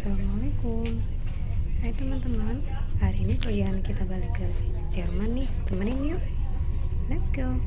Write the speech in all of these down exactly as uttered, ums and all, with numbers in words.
Assalamualaikum. Hai teman-teman, hari ini perjalanan kita balik ke Jerman nih, temenin yuk. Let's go.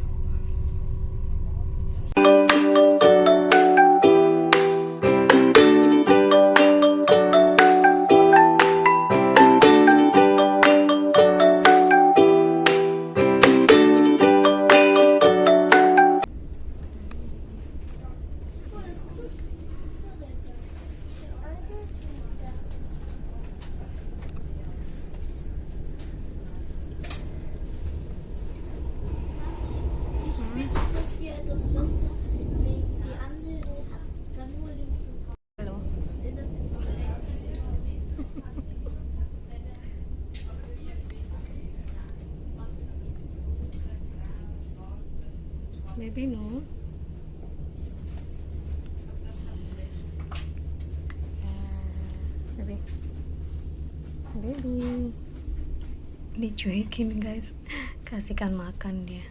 Halo. Baby, no. Ah, baby. Baby. Dicuekin, guys. Kasihkan makan dia.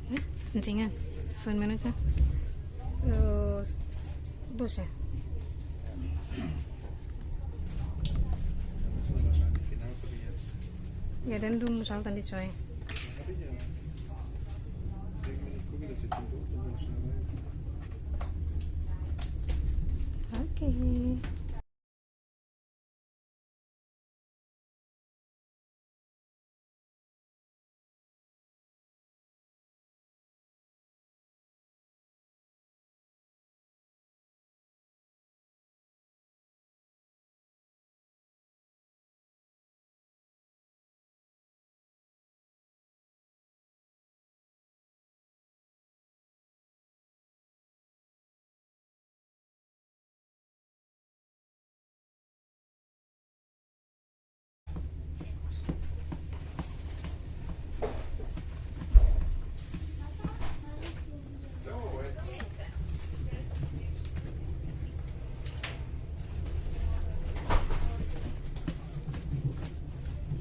Hah? Masih ingat? Phone mana tu? Terus, bus ya? Ya, dan dulu misal tadi, coy. Oke.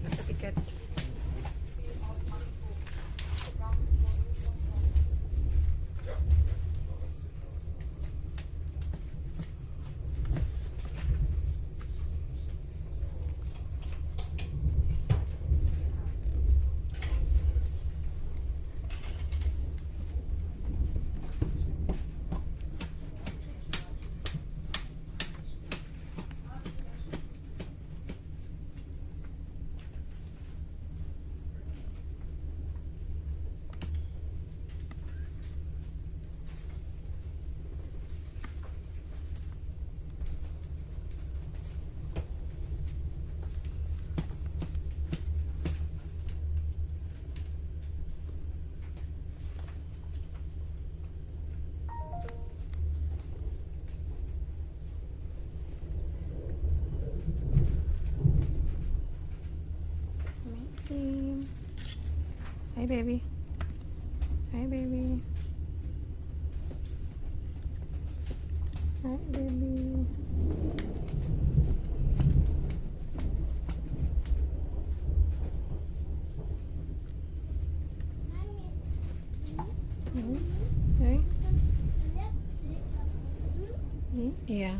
Masuk tiket. Amazing. Hi, baby. Hi, baby. Hi, baby. Hmm? Hey? Hmm? Iya.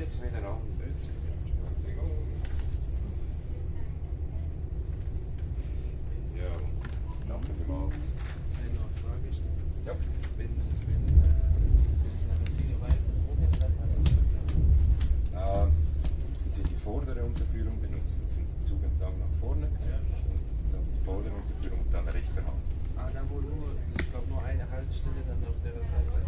Jetzt miteinander. Jetzt. Ja, danke vielmals. Eine Frage stellen. Ja. Wenn, wenn, äh, wenn ich nach dem Ziel weiter oben, dann was ist das? Ähm, müssen Sie die vordere Unterführung benutzen. Sind Zug entlang nach vorne und dann die vordere Unterführung und dann rechter Hand. Ah, da wo nur, ich glaube, nur eine Haltestelle dann auf der Seite.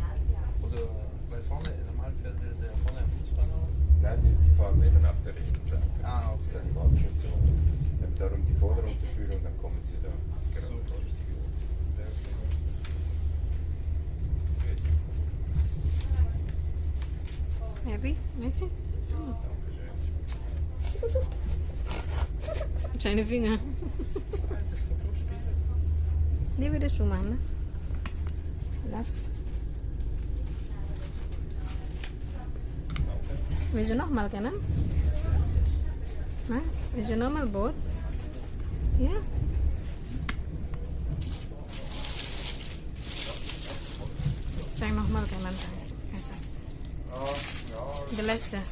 Oder weil vorne, normal fährt der, der vorne am Busbahnhof. Nein, die, die fahren eben auf der rechten Seite. Ah, okay. Das ist eine Waldschütze. Eben darum die vordere Unterführung, dann kommen sie da genau an das richtige Ort. Jetzt. Happy? Matching? Dankeschön. Kleine Finger. Dia beda rumah, Nas. Nas. Baju normal kan, Nan? Nah, baju normal, bot. Ya. Yang normal kan, Nan? Biasa. Jelas dah.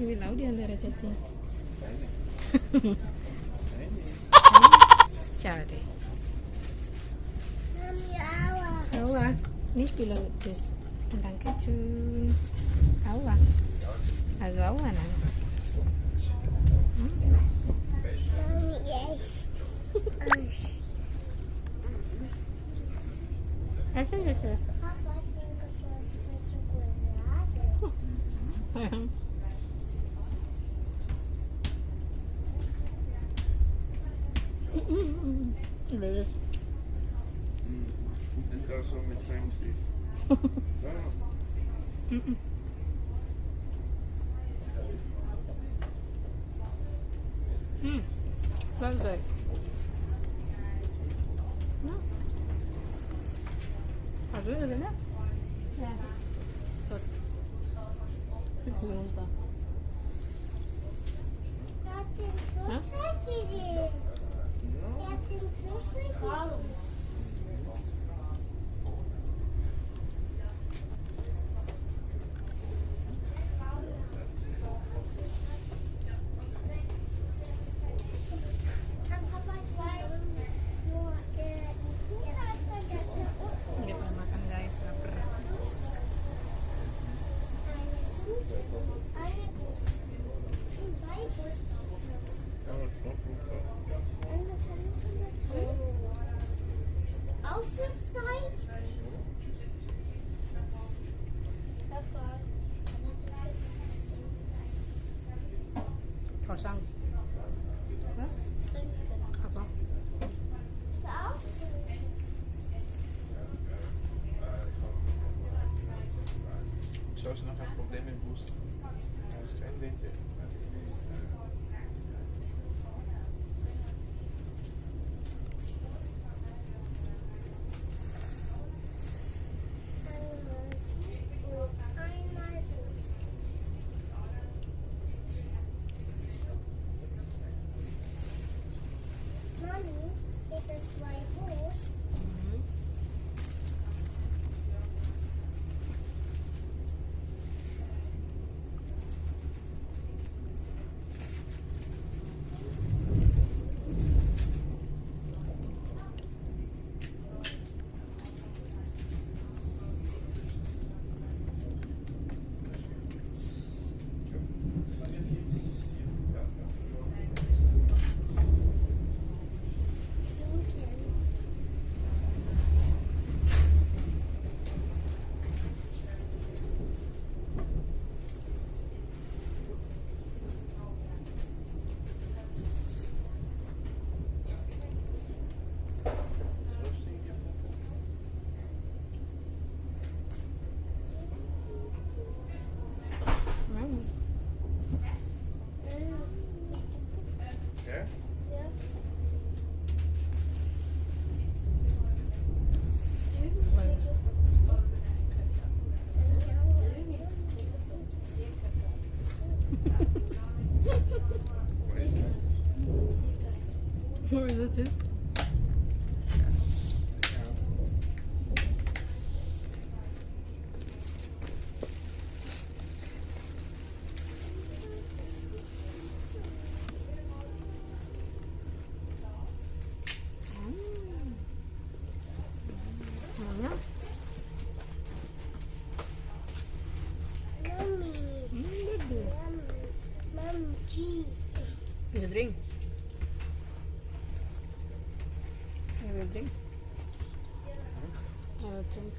Ini lau di antara cacing. Cari. Awa. Ini sepuluh dus. Tentang kecun. Awa. Lagu awa nah. Hmm. Mami, yes. Asal gitu. Lulus. Hmm. Bagus, Zai. Hmm. Bagus, bagus, ya? Ya. Sot. Lupa. Hah? Kita makan, guys, lapar. Aufhören. Kosong. Hah? Kosong. Schau, ich habe noch ein Problem im Bus. Das ist kein Winter. Mami, gibt es zwei Bus? Mhm. What is this? You drink? You will drink? I will drink.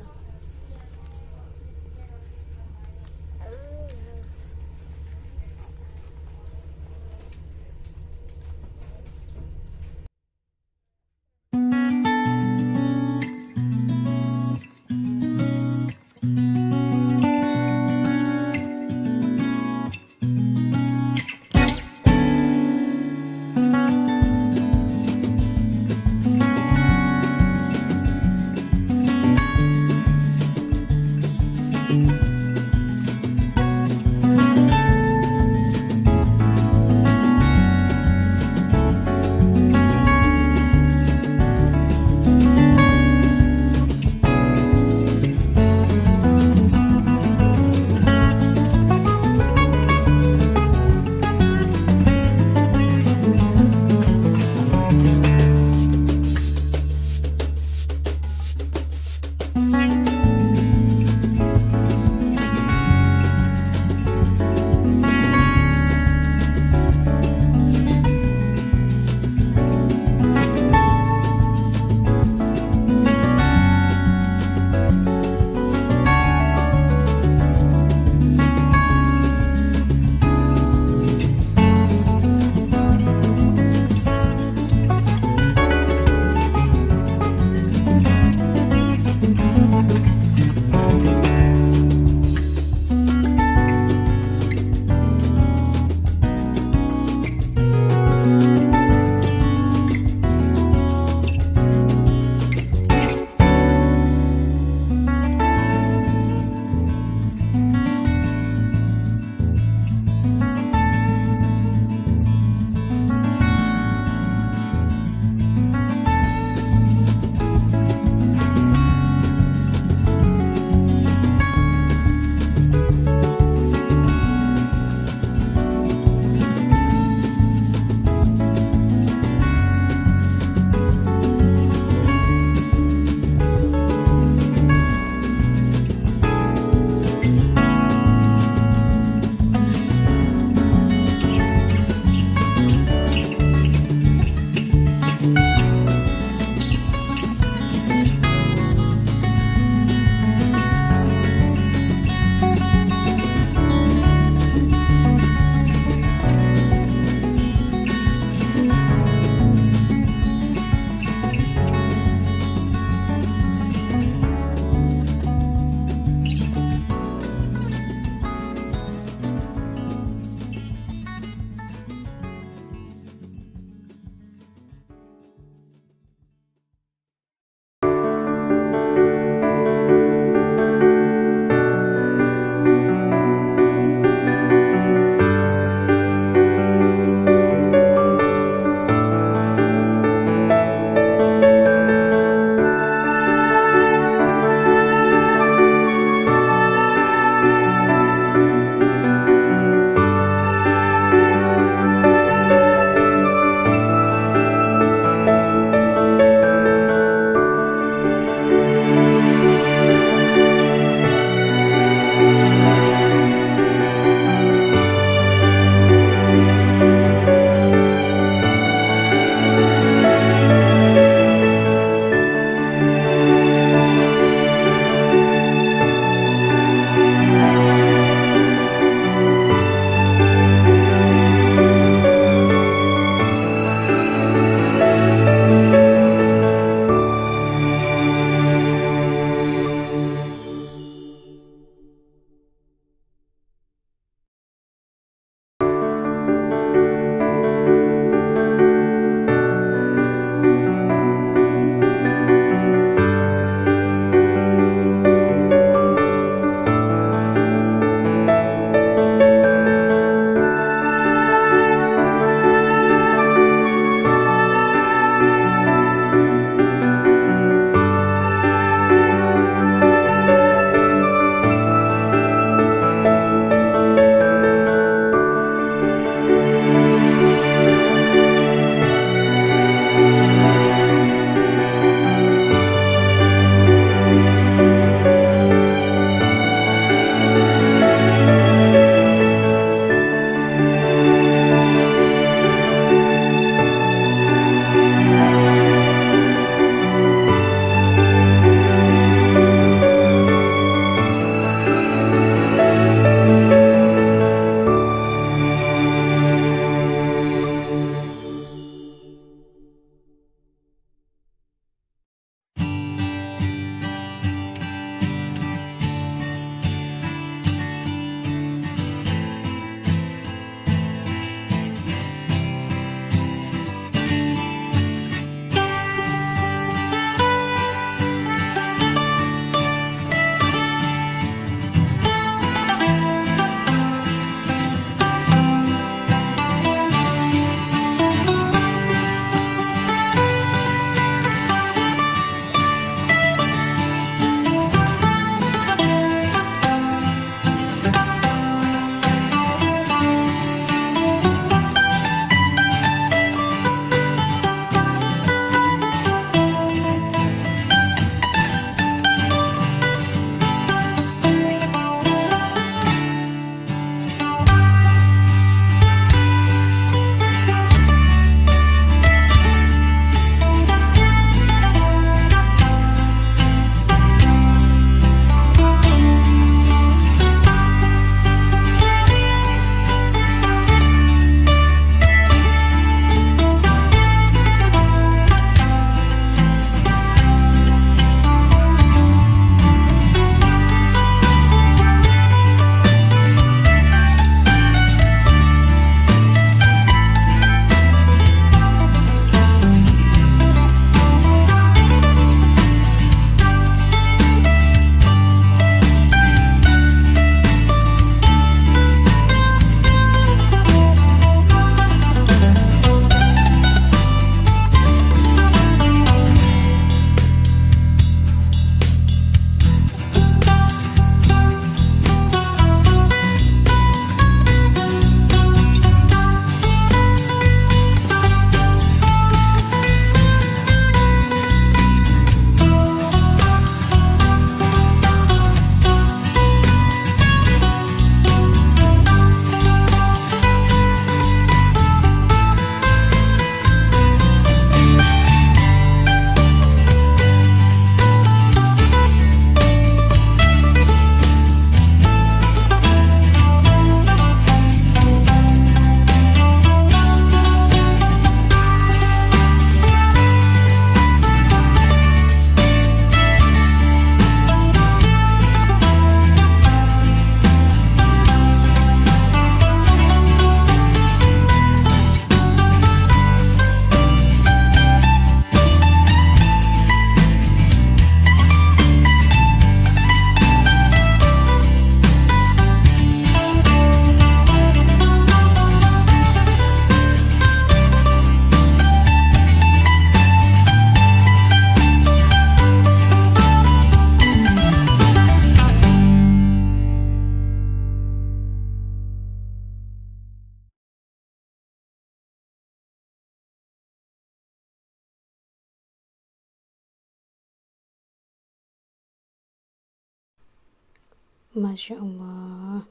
Masya Allah.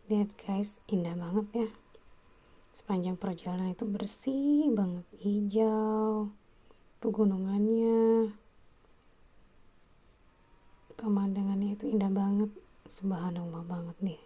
Lihat guys, indah banget ya. Sepanjang perjalanan itu bersih banget, hijau, pegunungannya, pemandangannya itu indah banget. Subhanallah banget nih.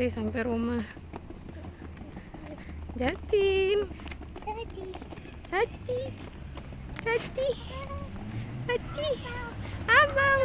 Udah sampai rumah. Justin. Tati. Tati. Tati. Abang.